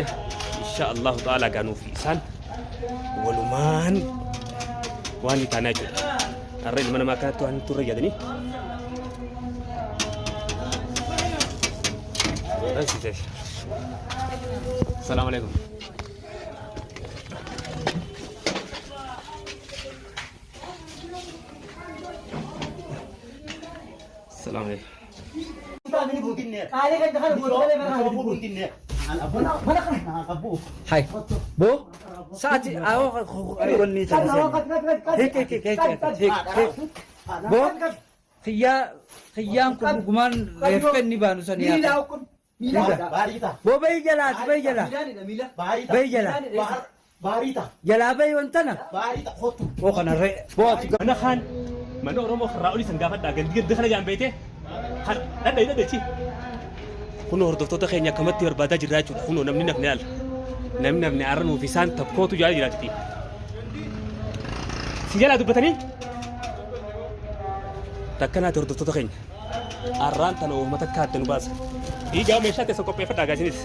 Insha Allahu ta'ala ganuu fi isaan walumaan waan ni taanaa jechuudha. Har'a ilma namaa akkanatti waan turre jedhanii. Assalamu alaikum. Assalamu alaikum. Hai. Bo, sa'ati awoo wanni tana hik hik hik hik hik hik. Bo, kiyyaa kiyyaan kun dhugumaan reeffa inni baanu sani yaa. Bo bayi jalaati bayi jalaa. Bayi jalaa. Jalaa bayi wantana. Bo kana re. Bo ati Mana kaan mana Oromoo irraa olii san gaafadhaa gandi gandi kana jaan beeyte kan dhadha'i dhadhachi. Kunoo hordoftoota keenya akkamatti barbaadaa jirraa jechuudha. Kunoo namni nafni ala. Namni nafni arra nuuf isaan tokkootu jala jiraatiti. Si jalaa dubbatanii takkanaati hordoftoota keenya. Arraan tana uumama takka adda nu baasa. Dhiigaa meeshaa teessan qopheeffadhaa gaa isinis.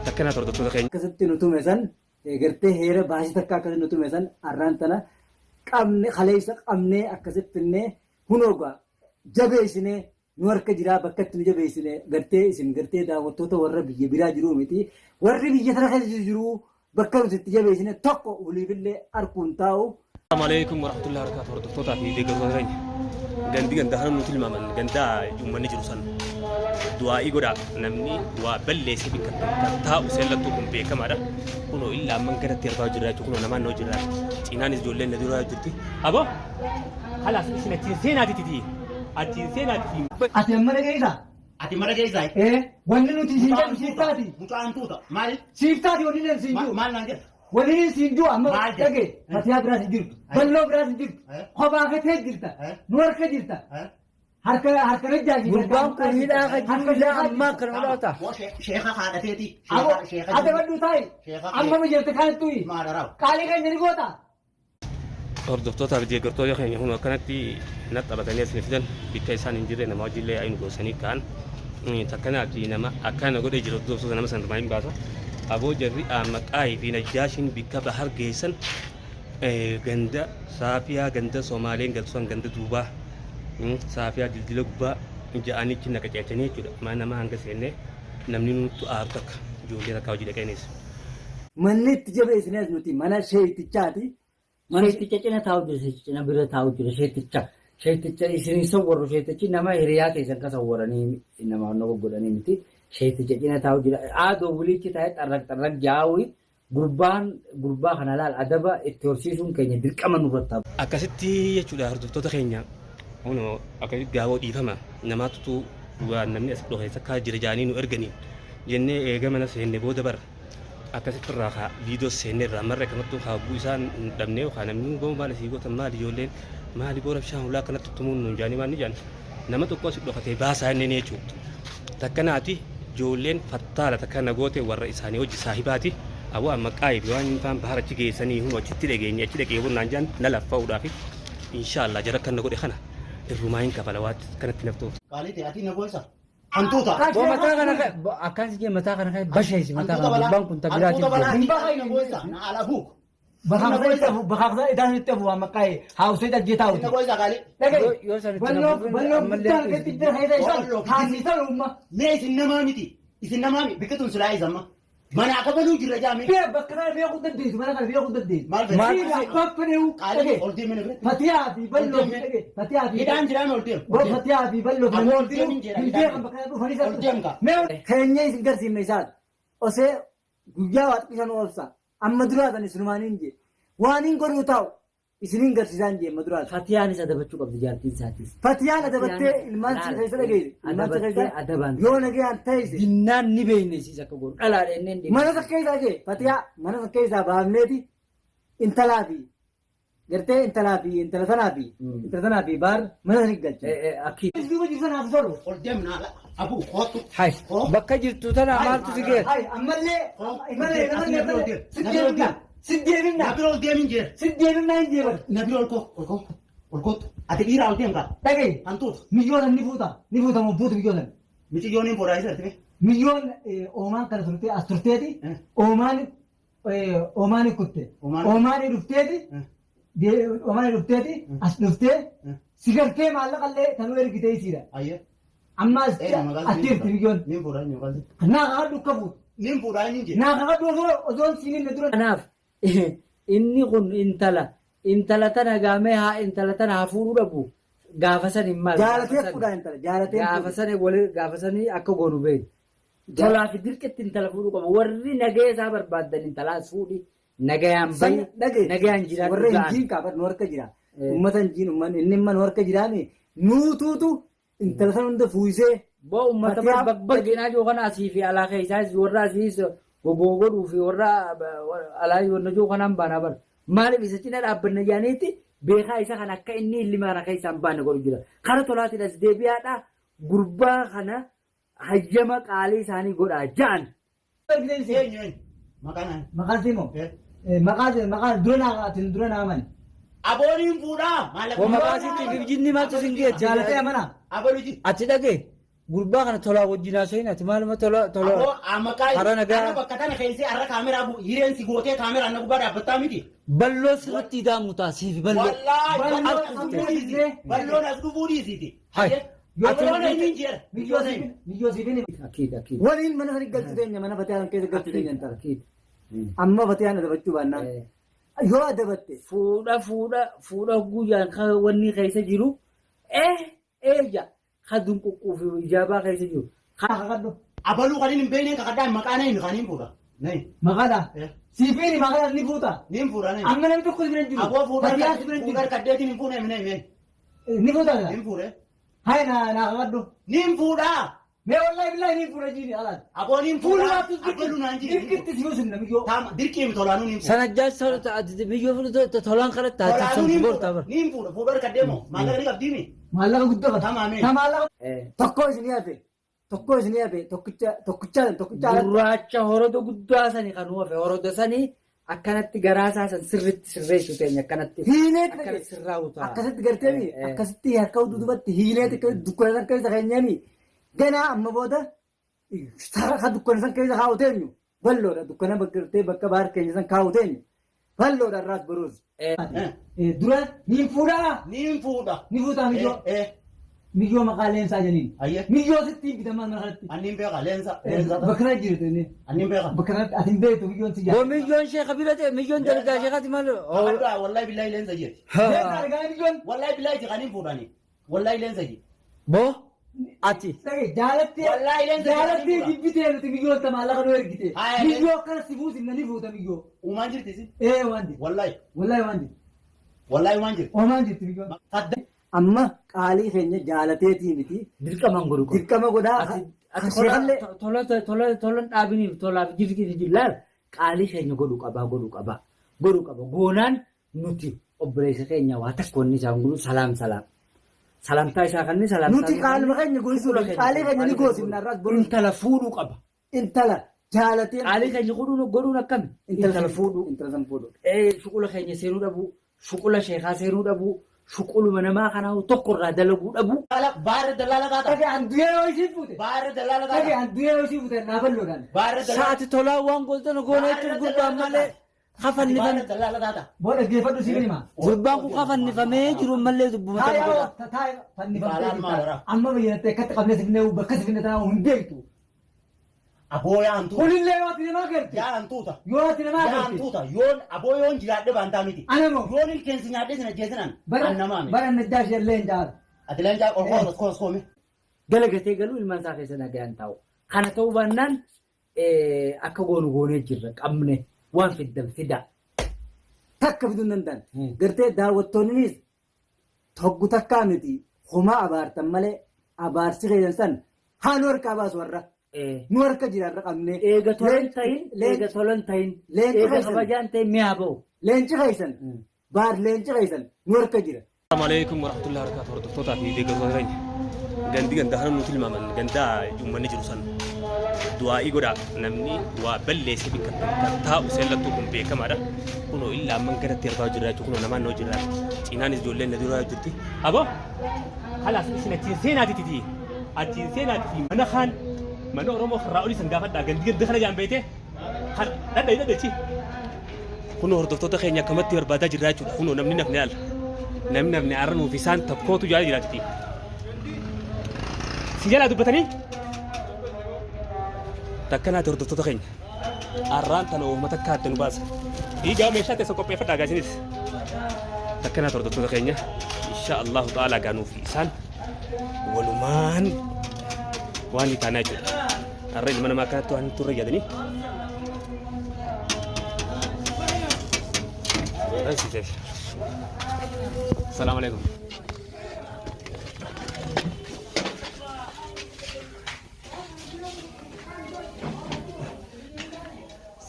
Takkanaati hordoftoota keenya. Akkasitti nu tume san gartee heera baasii takka akkasitti nu tume san arraan tana qabne kaleessa qabnee akkasitti finnee hunoo gaa jabeessinee nu harka jiraa bakka itti nu jabeessine gartee isin gartee daawwattoota warra biyya biraa jiruu miti warri biyya tana keessa jiru bakka nuti itti jabeessine tokko waliifillee arkuun taa'u. Assalamu alaikum warahmatullahi wabarakatuh hordoftootaa fi deeggartoota keenya. Gandi ganda kana nuti tilmaaman ganda uummanni jiru san du'aa'ii godhaa namni waa balleessee bikka taa'u seellattuu kun beekamaadha. Kunoo illaa amman garatti arbaa jirra jechuudha kunoo namaan noo jirra. Cinaanis ijoolleen na duraa jirti. Aboo halaas isin achiin seenaatiti achiin seenaatiti. Ati amma dhageessaa? Ati mara geessaa? Ee wanni nuti siin jedhu siif taati. Mucaan tuuta. Maali? Siif taati wanni nuti siin jiru. Maal naan jedha? Wanni nuti siin jiru amma Maal jedha? dhagee fatiyaa biraas hin jirtu. Balloo biraas hin jirtu. Kophaa kee jirta. Nu harka jirta. Harka harka rajjaa Gurbaan kun hidhaa kan jiru illee ammaa kana hodhaata. Boo sheeka haadhateeti. Abo Sheeka ate baddu taa'i. Sheeka Amma mijeerte kaan tuyi. Maal araawu? Qaalii keenya ni goota. Hordoftootaa fi deeggartoota keenya kun akkanatti na taphatanii as fidan bikka isaan hin jirre nama hojiillee ayin goosanii ka'an takkanaati nama akkana godhee jiru hordoftoota nama san irraa hin baasa. Aboo jarri maqaayii fi najjaashiin bikka bahar geessan ganda saafiyaa ganda Somaaleen galtu san ganda duubaa saafiyaa dildila gubbaa ja'anii achi naqa ceechanii jechuudha. Maa nama hanga seennee namni nutti aaru takka ijoollee takka hojii dhaqeenis. Manni itti jabeessines nuti mana sheeytichaati. Mana Sheeticha cina taa'u jira, sheeticha cina bira taa'u jira, sheeticha. Sheeticha isin hin sawwarru, sheetichi nama hiriyaa keessan ka sawwaranii nama nama godhanii miti. Sheeticha cina taa'u jira. Aadoo wiliichi taa'ee xarraq xarraq jaawii gurbaan gurbaa kana laal adaba itti horsiisuun keenya dirqama nurratti ta'a. Akkasitti jechuudha hordoftoota keenya kunoo akkasitti gaaboo dhiifama namaatutu waan namni as dhokeessa akka jira jaanii nu erganii jennee eega mana seenne booda bara akkasitti irraa kaa viidiyoo seenne irraa marre akkamattuu kaa hogguu isaan hin dhabne yookaan namni goma maal asii gootan maali ijoolleen maali boora bishaan hulaa akkanatti tumuun nuun jaanii waan ni jaan nama tokko asi dhokatee baasaa inni jechuudha. Takka naati ijoolleen fattaala takka na goote warra isaanii hojii saahibaati. Aboo amma qaayii fi waan faan bahar achi geessanii hunu achitti dhageenye achi dhaqee bonnaan jaan na laffa'uudhaafi inshaallah jara kan na godhe kana irrumaa hin kafala waatti kanatti naftuuf. Qaalii ta'e ati na gosa. Hantuuta. Boo mataa kana akkaan si jee mataa kana basheessi mataa kana gurbaan kun tabiraatiif Hantuuta balaa. jira. Ati na gosa. Na ala buuk. Bakka itti hafu bakka idaan itti hafu waan maqaa haawusee dhaggeetaa Na hawuti. gosa qaalii. Dhagaye. Yoo san itti Balloo nafuufin balloo ammallee guddaan keessatti jira keessa isaan haasisan uumma. Mee isin namaa miti. Isin namaa miti. Bikka tun silaa isa amma. Mana akka baluu jirra jaame. Bee bakka kana beekuu dandeessu mana kana beekuu dandeessu. Maal fedha? Maal bakka deemu Qaalii dhagaye. ol deemee na biratti. Fatiyaa fi balloo fi dhagaye. Fatiyaa fi Hidhaan jiraame ol deemu. Boo fatiyaa fi balloo fi Aboo ol deemin jira, hin hidhaan beekan bakka kana dhufanii Ol deem kaa. Mee keenya isin garsiifne isaan osee guyyaa waa xiqqishan obsa amma duraatan isinumaan hin jee waan hin godhuu taa'u isiniin garsiisaan jee amma duraatan. Fatiyaanis adabachuu qabdi jaartiin isaatis. Fatiyaan adabattee ilmaan si keessa dhageesse ilmaan si Adabattee keessa adabaan. yoo nagayaan teesse Dinnaan ni beekne isiis akka godhu. Dhalaadha inni hin mana takka keessaa jee fatiyaa mana takka keessaa baafneeti intalaa fi gartee intalaa fi intala tanaa fi intala tanaa fi baar mana sanii galche. Akki. Duuba jirtu sanaaf tolu. Ol deemu na ala. Abuu kootu. Hai bakka jirtu tana maaltu si geesse? Hai ammallee ammallee ammallee si deebifna si deebifna Na bira ol deemin jira. si deebifna hin jeeban. Na bira ol koo ol koo ol kootu. Ati dhiiraa ol deem kaa. Dhagaye Hantuuta. miyyootan ni fuuta ni fuuta moo fuutu miyyootan. Miciyyoon hin fuudhaa isa artime. Miyyoon oomaan kana turtee as turteeti oomaan oomaan kutte. Oomaan dhufteeti oomaan dhufteeti as dhuftee si gartee maallaqallee tanuu ergitee isiidha. Ayyee. Amma as jirti miyyoon. Niin fuudhaa inni maqaan Naa kakadhu akka fuutu. Niin fuudhaa inni jee. Naa kakadhu osoo hin siiniin dura. Kanaaf inni kun intala tana gaamee haa intala tana haa fuudhuu dhabu gaafa san hin maal. Jaalatee fuudhaa intala jaalatee. Gaafa sani wali gaafa sani akka goonu beeku. Tolaa fi dirqitti intala fuudhuu qaba. Warri nagaya isaa barbaaddan intalaas fuudhi nagayaan bahi nagayaan jiraadhu Warra ga'an. hinjiin kaafat nu harka jira. Uummata hinjiin uummanni inni imma nu harka jiraani nuutuutu intala san hunda fuusee. Boo uummata baqqeenaa jiru kana asii fi alaa keessaas warra asiis gogoo godhuu fi warra alaa warra jiru kanaan baanaa bara. Maaliif isa cina dhaabbanna jaaniitti beekaa isa kana akka inni ilma kana keessaa hin baane godhu jira. Kara tolaatiin as deebi'aadha. Gurbaa kana hayyama qaalii isaanii godhaa ja'an. Eenyu eenyu? Maqaan eenyu? Maqaan siimo. Maqaan maqaan dura naa atin dura naa mani. Abooniin fuudhaa. Maallaqa. Wama baasitti fi jinni maaltu sin geesse? Jaalatee amanaa. Abaluji. Ati dhagee gurbaa kana tolaa wajjin haasa'in ati maaluma tola tola. Aboo maqaa Hara nagaa. Arra bakka tana keessee arra kaameraa hireen si gootee kaameraa na gubbaa dhaabbattaa miti. Balloo sirriitti idaamu taasiif balloo. Wallaahi Balloon balloon as as dhufuu dhiisiti. Balloon as dhufuu dhiisiti. Hai. Balloon hin jira. Miyyoo siifin. Akiid akiid. Waliin mana sani galchu teenya mana fatiyaan keessa galchu teenya intala. Akiid. Amma fatiyaan adabachuu baannaan. Yoo adabatte. Fuudha fuudha fuudha guyyaan kan wanni keessa jiru eeja kan dunquqquu fi ijaabaa keessa jiru. Kakadhu. Abaluu kan hin beekneen kakadhaa maqaa na hin kan hin fuudha. Nayi. Maqaadha. Siifiin maqaadha ni fuuta. Niin fuudha nayi. Amma namni tokko si bira hin jiru. Aboo fuudha Fatiyaan si bira hin fuudha jiru. kaddeetiin hin fuune mine mine. Ni fuuta. Niin fuudhe. Hai naa naa kakadhu. Niin fuudhaa. Mee wallahi billahi ni fuudha jiini alaati. Aboo niin Fuula fuudhaa. baattus Abaluu naan jiru. dirqitti si fuusinna miyyoo. Taama dirqii tolaanuu niin fuudha. Sanajjaa biyyoo fuudhu tolaan kadhatta ati Tolaanuu niin son bortaa fuudha. bara. Niin fuudha. Fuudha kaddeemoo maallaqa ni qabdiimi. Maallaqa guddaa qaba. Tamaamee. Ta maallaqa. Tokko isinii hafe. Tokko isinii hafe. Tokkicha tokkicha tokkicha alatti. Gurraacha horodo guddaa sani kan hafe horodo sani akkanatti garaa isaa san sirriitti sirreessu teenya akkanatti. Hiileet Akkanatti sirraa'u ta'a. Akkasitti gartee akkasitti harka dudubatti hiileet dukkana san keessa keenyani ganaa amma booda sarara dukkana san keessa kaa'u teenyu balloodha dukkana gartee bakka baar keenya san kaa'u teenyu balloodha irraas boruus. Dura niin fuudhaa Niin fuudha. ni fuutaa miyyoo miyyoo maqaa leensaa janiin Ayyee. miyyoo sitti hin bitamaa mana kanatti. Anniin beeka leensa. Leensa. Bakka kana jirtu inni Anniin beeka. bakka kanatti ati hin beektu miyyoon si Boo jaalata. miyyoon sheekha bira ta'e miyyoon dalagaa sheekhaati maal. Kakadhaa wallahi billahi leensa jeeti. Leensaa argaa miyyoon. Wallahi billahi ti kan hin fuudhani. Wallahi leensa jeeti. Boo ati. Jaalattee Wallahi leensa jaalattee jedhanii jibbitee nuti miyyoo ta maallaqa nu ergite. Haa, Miyyoo akkana si fuusinna ni fuuta miyyoo. Uumaan jirti si. Ee waan jirti. Wallahi. Wallahi waan jirti. Wallahi waan jirti. Oomaan jirti miyyoon. Fadda. Amma qaalii keenya jaalateetii miti. Dirqamaan godhu qaba. Dirqama godhaa. Ati Sheekallee tola tola tola dhaabiniif tolaaf jirti laal qaalii keenya godhu qabaa godhu qabaa godhu qaba goonaan nuti obboleessa keenya waa takka wanni isaan godhu salaam salaam salaamtaa isaa kanni salaamtaa nuti qaaluma keenya goosisuudha. Qaalii keenya ni goosifna irraas boruus. Intala fuudhuu qaba. Intala jaalatee. Qaalii keenya godhuun godhuun akkami? Intala fuudhuu. Intala san fuudhuu. Shuqula keenya seenuu dhabuu shuqula sheekaa seenuu dhabuu shuquluma namaa kanaa tokko irraa dalaguu dhabuu. Baarra dallaala kaata. Dhagee an du'ee yoo ishii fuute. Baarra dallaala Dhagee kaata. an du'ee yoo ishii fuute naa balloodhaan. Baarra dallaala. Sa'aati tolaa waan gooltan goona jechuun gurbaan malee kafannifame. Baarra dallaala kaata. Boo dhaggeeffadhu si hima. Gurbaan kun kafannifamee jiru mallee dubbuma Taa'ee godha. taa'ee fannifamtee Balaan maal waraaba? amma bayyanattee akkatti qabnee sifinee bakka sifinee taa'u hin beektu. Aboo yaa hantuuta. Kunillee yoo ati namaa garte. Yaa hantuuta. Yoo ati namaa Yaa garte. hantuuta. Yoon aboo yoon jiraadhe baantaa miti. Ana moo Yoon ilkeensi nyaadhee sin ajjeesinan. bara An namaa miti. bara najjaa ishee illee hin jaalatu. Ati leencaa ol koos koos koome. Dalagatee galuu ilmaan isaa keessa nagayaan taa'u. Kana ta'uu baannaan akka goonu goonee jirra qabne waan fiddan fida. Takka fiduu hin danda'an. Gartee daawwattoonnis toggu takkaa miti homaa abaartan malee abaarsi keessan san haa nu harkaa baasu warra. Nu harka jira irra qabne. Eega tolan ta'in eega tolan ta'in Leenci eega keessan. kabajaan ta'in mi'a ba'u. Leenci keessan baar leenci keessan nu harka jira. Assalamu alaikum warahmatullahi wabarakatuh hordoftootaa fi deeggartoota keenya. Gandi ganda kana nuti tilmaaman ganda uummanni jiru san du'aa'ii godhaa namni waa balleessee bakka taa'u seellattuu kun beekamaadha. Kunoo illaa amman garatti arbaa jirra jechuudha kunoo namaan noo jirra. Cinaanis ijoolleen na duraa jirti. Aboo halaas isin achiin seenaatiti achiin seenaatiti mana kaan Mana Oromoo irraa olii san gaafadhaa gandi ganda kana jaan beeyte kan dhadha'i dhadhachi. Kunoo hordoftoota keenya akkamatti barbaadaa jirraa jechuudha. Kunoo namni nafni ala. Namni nafni arra nuuf isaan tokkootu jaala jiraatiti. Si jalaa dubbatanii? Takkanaati hordoftoota keenya. Arraan tana uummata akka adda nu baasa. Dhiigaa meeshaa teessan qopheeffadhaa gaa isinis. Takkanaati hordoftoota keenya. Insha Allahu ta'ala gaa nuuf isaan walumaan waan ni taanaa jechuudha. Har'a ilma namaa akkanatti waan turre yaadanii. Salaamu alaikum.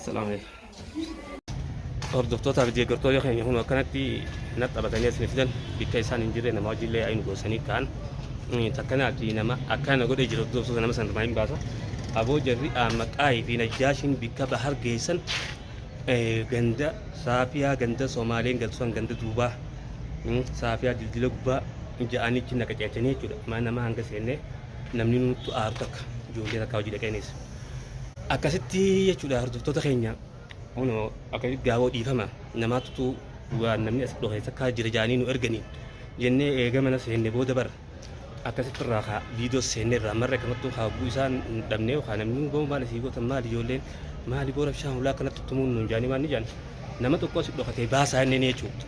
Salaamu alaikum. Hordoftootaa fi deeggartoota keenya kun akkanatti na taphatanii as fidan bikka isaan hin jirre nama wajjillee ayinu goosanii ka'an takkanaati nama akkana godhee jiru hordoftoota nama sana hin baasa. Aboo jarri maqaayii fi najjaashiin bikka bahar geessan ganda saafiyaa ganda Somaaleen galtu san ganda duubaa saafiyaa dildila gubbaa ja'anii achi naqa ceechanii jechuudha. Mana nama hanga seennee namni nutti aaru takka ijoollee takka hojii dhaqeenis. Akkasitti jechuudha hordoftoota keenya kunoo akkasitti gaaboo dhiifama namaatutu waan namni as dhohe takka jira jaanii nu erganii jennee eega mana seenne booda bara akkasitti irraa kaa viidiyoo seenne irraa marre akkamattuu kaa hogguu isaan dhabnee yookaan namni nu bahu maal asii gootan maali ijoolleen maali boora bishaan hulaa akkanatti tumuun nuun jaanii waan ni jaan nama tokko asi dhokatee baasaa inni jechuudha.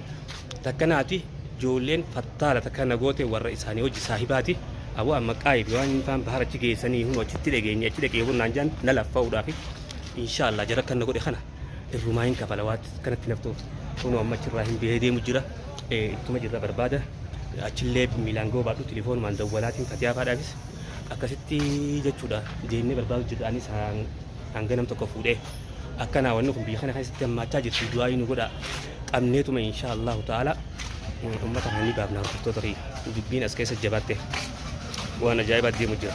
Takkanaati ijoolleen fattaala takka na goote warra isaanii hojii saahibaati. Aboo amma qaayib waan faan bahar achi geessanii hun achitti dhageenye achi dhaqee bonnaan jaan na laffa'uudhaafi inshaallah jara kan na godhe kana irrumaa hin kafala waat kanatti naftuuf kunoo amma achirraa hin bahee deemu jira ittuma jirra barbaada achillee miilaan ga'uu baadhu tilifoonumaan dawwalaatiin fatiyaa faadhaafis akkasitti jechuudha deemnee barbaadu jirra anis hanga nam tokko fuudhee akkanaa wanni kun biyya kana keessatti hammaachaa jirti du'aayii nu godha qabneetuma insha Allahu ta'ala ummata kana ni baafna hordoftoota kiyya dubbiin as keessa jabaatte waan ajaa'ibaa deemu jira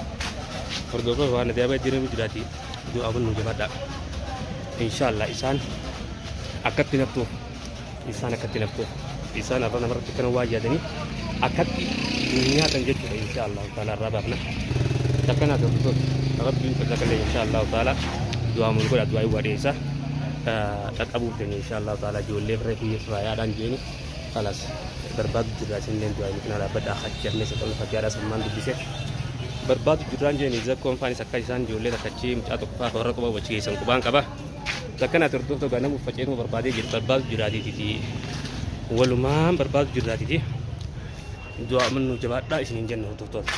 hordoftoota waan ajaa'ibaa deemu jiraati du'aa kun nu jabaadha insha Allah isaan akkatti naftuuf isaan akkatti naftuuf isaan har'a namarratti kana waa yaadanii akkatti nyaatan jechuudha insha Allah ta'ala irraa baafna takkanaa hordoftoota rabbiin fedha insha Allah ta'ala du'aa mun godha du'aa waa dhiyeessa qaqqabuuf deemne insha Allah ta'ala ijoollee firee fi raayaadhaan jeeni kalas barbaadu jirra isinilleen du'aa inni kana dhaabbadhaa hajjannee isa qabnu fatiyaadhaa sammaan dubbise barbaadu jirraan jeeni zakkoon faanis akka isaan ijoollee takkachii mucaa tokko faa warra quba wachi geessan qubaan qaba takkana hordoftoota gaa nama uffaceetuma barbaadee jira barbaadu jiraatiiti walumaan barbaadu jiraatiiti du'aa mannu jabaadhaa isiniin jenna hordoftoota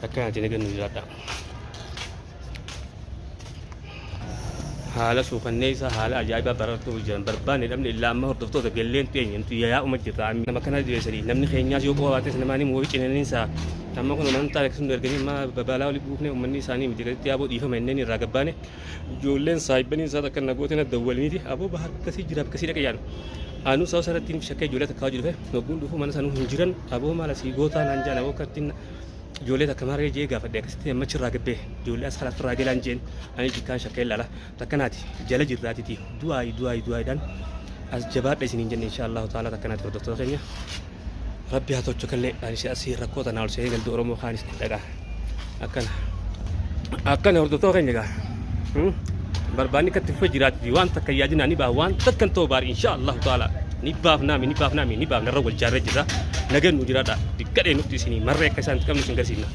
takkanaati nagannu jiraadhaa. Haala suukanneessa haala ajaa'ibaa barartuu jiran barbaanne dhabne illaa amma hordoftoota galleen teenya nuti yaa'uma jirra nama kana dhiyeessanii namni keenyaas yoo qofa baates namaa ni muwwi cinaniinsa amma kun mana taa'e akkasuma erganii amma babalaa olii buufne uummanni isaanii miti gaditti yaaboo dhiifama inneen irraa gabbaane ijoolleen saahibbanii isaa takka nagootiin dawwaliniiti aboo bahar akkasii jira akkasii dhaqe yaanu anuu sababa sanatti shakkee ijoollee takka hojii dhufe nogguun dhufu mana sanuu hin jiran aboo maal asii gootaa naan jaan aboo akkattiin Ijoollee takka maarree je'ee gaafadhe akkasitti amma achirraa gabbee ijoollee as karaa irraa galaan jeen ani jikkaan shakkee ilaala takkanaati jala jirraatiti du'aayi du'aayi du'aayiidhaan as jabaadha isiniin jenne insha Allahu ta'ala takkanaati hordoftoota keenya rabbi haa tolchu kallee ani si asii rakkoo tanaa ol seenee galdu Oromoo kaanis dhagaa akkana akkana hordoftoota keenya gaa barbaanni akka itti fufe jiraatiti waan takka yaadinaa ni baha waan takka hin ta'u baari insha Allahu ta'ala ni baafnaami ni baafnaami ni baafna irra wal jaarree jirra nagan nu jiraadha diqqadhee nutti isinii marree akka isaan itti qabnu isin garsiifna.